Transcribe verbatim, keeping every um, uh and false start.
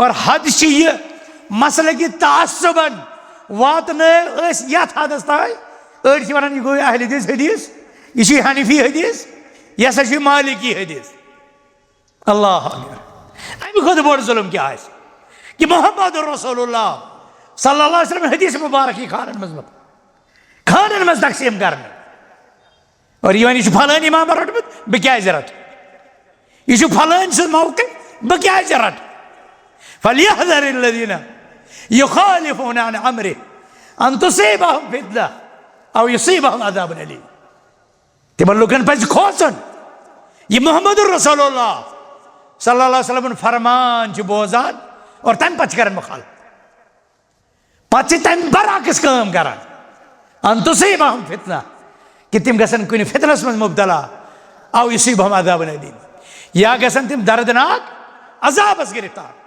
اور حد چھِ یہِ مسلہٕ کہِ تعصبن واتنٲو أسۍ یتھ حدس تام، أڑۍ چھِ ونان، یہِ گوٚو اہل حدیث حدیث، یہِ چھُ حنفی حدیث، یہِ ہسا چھُ مالکی حدیث۔ اللہ اکبر۔ امہِ کھۄتہٕ بوٚڑ ظلم کیٛاہ آسہِ؟ کہ محمد رسول اللہ صلی اللہ علیہ وسلم حدیث مبارک یہِ خانن منٛز مت-، خانن منٛز تقسیم کرنہٕ۔ اور یہِ وَنہِ، یہِ چھُ فلٲنۍ امامن روٚٹمُت، بہٕ کیٛازِ رٹہٕ؟ یہِ چھُ فلٲنۍ سُنٛد موقف، بہٕ کیٛازِ رٹہٕ؟ فلیحذر الذین یخالفون عن امرہ ان تصیبہم فتنہ او یصیبہم عذاب الیم۔ تِمن لُکن پزِ کھوژُن، یہِ محمد رسول اللہ صلی اللہ علیہ وسلم فرمان چھِ بوزان اور تمہِ پتہٕ چھِ کران مخالفت۔ پتہٕ چھِ تمہِ برعکس کٲم کران، ان تصیبہم فتنہ، کہ تِم گژھن کُنہِ فتنس منٛز مبتلا، او یصیبہم عذاب الیم، یا گژھن تِم دردناک عذابس گرفتار۔